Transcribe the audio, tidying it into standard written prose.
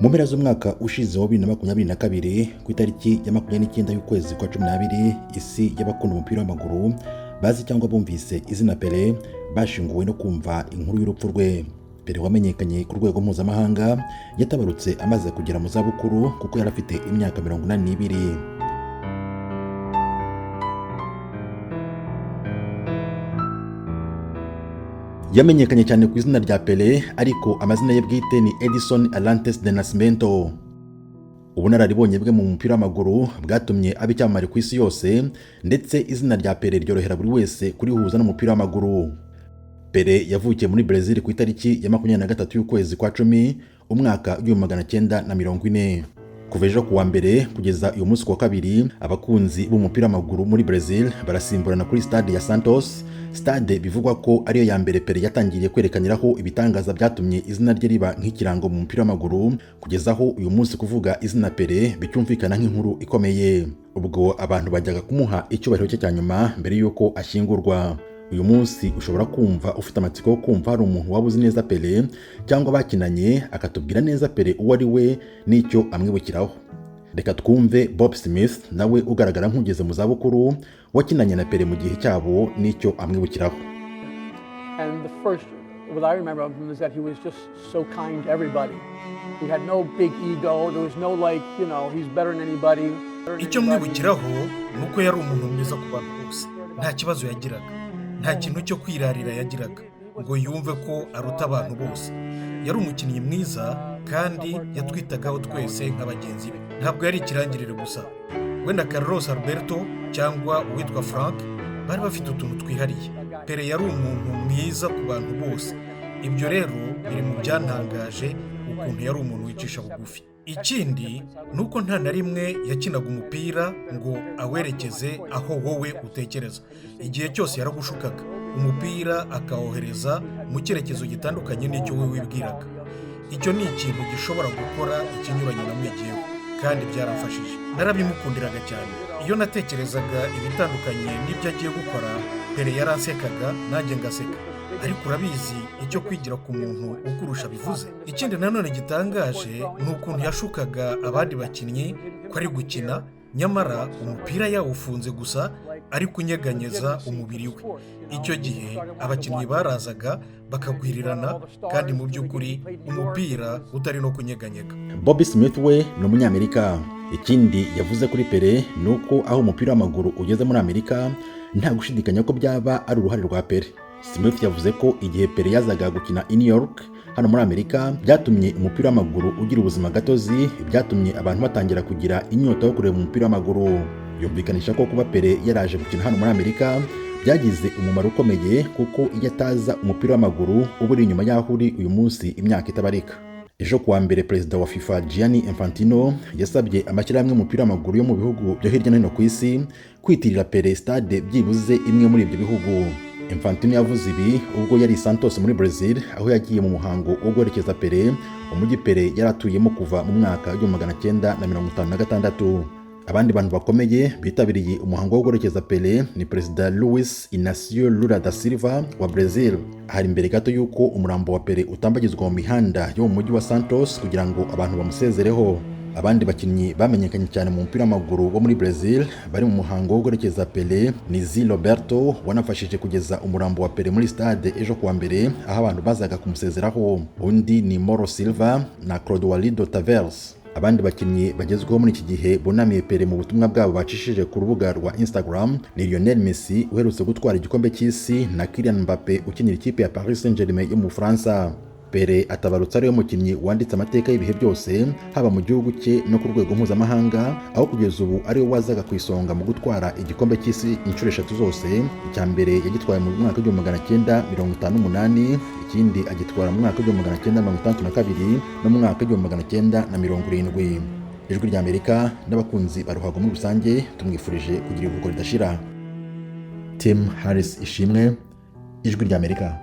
Mu mpera z'umwaka ushize wa 2022, ku itariki ya 29 y'ukwezi kwa 12, isi y'abakunda umupira w'amaguru bazi cyangwa bumvise izina Pele bashinguwe no kumva inkuru y'urupfu rwe. Pele wamenyekanye ku rwego mpuzamahanga yatabarutse amaze kugera mu zabukuru, kuko yari afite imyaka 82. Yamenyekanye cyane ku izina rya Pele, ariko amazina ye bwite ni Edison Arantes de Nascimento. Ubunararibonye bwe mu mupira w'amaguru bwatumye aba icyamamare ku isi yose, ndetse izina rya Pele ryorohera buri wese kurihuza n'umupira w'amaguru. Pele yavukiye muri Brazil ku itariki ya 23 y'ukwezi kwa 10, umwaka 1940. Kuva ejo kuwa mbere kugeza uyu munsi kuwa kabiri, abakunzi b'umupira w'amaguru muri Brazil barasimburana kuri stade ya Santos, stade bivugwa ko ariyo ya mbere Pele yatangiriye kwerekaniraho ibitangaza byatumye izina rye riba nk'ikirango mu mupira w'amaguru, kugeza aho uyu munsi kuvuga izina Pele bicyumvikana nk'inkuru ikomeye. Ubwo abantu bajyaga kumuha icyubahiro cye cya nyuma mbere y'uko ashyingurwa. Uyu munsi ushobora kumva ufite amatsiko yo kumva hari umuntu waba uzi neza Pele cyangwa bakinanye, akatubwira neza Pele uwo ari we n'icyo amwibukiraho. Reka twumve Bob Smith, nawe ugaragara nk'ugeze mu zabukuru, wakinanye na Pele mu gihe cyabo n'icyo amwibukiraho. And the first, what I remember of him is that he was just so kind to everybody. He had no big ego. There was no like, he's better than anybody. Icyo mwibukiraho ni uko yari umuntu mwiza ku bantu bose. Nta kibazo yagiraga, nta kintu cyo kwirarira yagiraga ngo yumve ko aruta abantu bose. Yari umukinnyi mwiza kandi yatwitagaho twese nka bagenzi be. Ntabwo yari ikirangirire gusa. We na Carlos Alberto cyangwa uwitwa Frank bari bafite utuntu twihariye. Pele yari umuntu mwiza ku bantu bose. Ibyo rero biri mu byantangaje, ukuntu yari umuntu wicisha bugufi. Ikindi ni uko nta na rimwe yakinaga umupira ngo awerekeze aho wowe utekereza. Igihe cyose yaragushukaga, umupira akawohereza mu cyerekezo gitandukanye n'icyo wowe wibwiraga. Icyo ni ikintu gishobora gukora ikinyuranyo namwigiyeho, kandi byaramfashije, narabimukundiraga cyane. Iyo natekerezaga ibitandukanye n'ibyo agiye gukora, Pele yaransekaga nanjye ngaseka. Ariko urabizi icyo kwigira ku muntu ukurusha bivuze. Ikindi nanone gitangaje ni ukuntu yashukaga abandi bakinnyi ko ari gukina, nyamara umupira yawufunze gusa ari kunyeganyeza umubiri we. Icyo gihe abakinnyi barazaga bakagwirirana, kandi mu by'ukuri umupira utari no kunyeganyega. Bobby Smith we ni umunyamerika. Ikindi yavuze kuri Pele ni uko aho umupira w'amaguru ugeze muri Amerika nta gushidikanya ko byaba ari uruhare rwa Pele. Smith yavuze ko igihe Pele yazaga gukina i New York hano muri Amerika byatumye umupira w'amaguru ugira ubuzima gatozi, byatumye abantu batangira kugira inyota yo kureba umupira w'amaguru. Yumvikanisha ko kuba Pele yaraje gukina hano muri Amerika byagize umumaro ukomeye, kuko iyo ataza umupira w'amaguru uba uri inyuma y'aho uri uyu munsi imyaka itabarika. Ejo kuwa mbere, perezida wa FIFA Gianni Infantino yasabye amashyirahamwe y'umupira w'amaguru yo mu bihugu byo hirya no hino ku isi kwitirira Pele stade byibuze imwe muri ibyo bihugu. Infantino yavuze ibi ubwo yari i Santos muri Brazil, aho yagiye mu muhango wo guherekeza Pele, umujyi Pele yari atuyemo kuva mu mwaka w'1956. Abandi bantu bakomeye bitabiriye umuhango wo guherekeza Pele ni Perezida Luis Inacio Lula da Silva wa Brazil. Hari imbere gato y'uko umurambo wa Pele utambagizwa mu mihanda yo mu mujyi wa Santos kugira ngo abantu bamusezereho. Abandi bakinnyi bamenyekanye cyane mu mupira w'amaguru wo muri Brazil bari mu muhango wo guherekeza Pele ni Zé Roberto, wanafashije kugeza umurambo wa Pele muri stade ejo kuwa mbere aho abantu bazaga kumusezeraho. Undi ni Mauro Silva na Clodoaldo Tavares. Abandi bakinnyi bagezweho muri iki gihe bunamiye Pele mu butumwa bwabo bacishije ku rubuga rwa Instagram ni Lionel Messi uherutse gutwara igikombe cy'isi na Kylian Mbappe ukinira ikipe ya Paris Saint-Germain yo mu Bufaransa. Pele atabarutse ariwe mukinnyi wanditse amateka y'ibihe byose, haba mu gihugu cye no ku rwego mpuzamahanga, aho kugeza ubu ariwe wazaga ku isonga mu gutwara igikombe cy'isi inshuro eshatu zose. Icya mbere yagitwaye mu mwaka w'1958, ikindi agitwara mu mwaka w'1962 no mu mwaka w'1970. Ijwi rya Amerika n'abakunzi ba ruhago muri rusange tumwifurije kugira iruhuko ridashira. Tim Harris Ishimwe, Ijwi rya Amerika.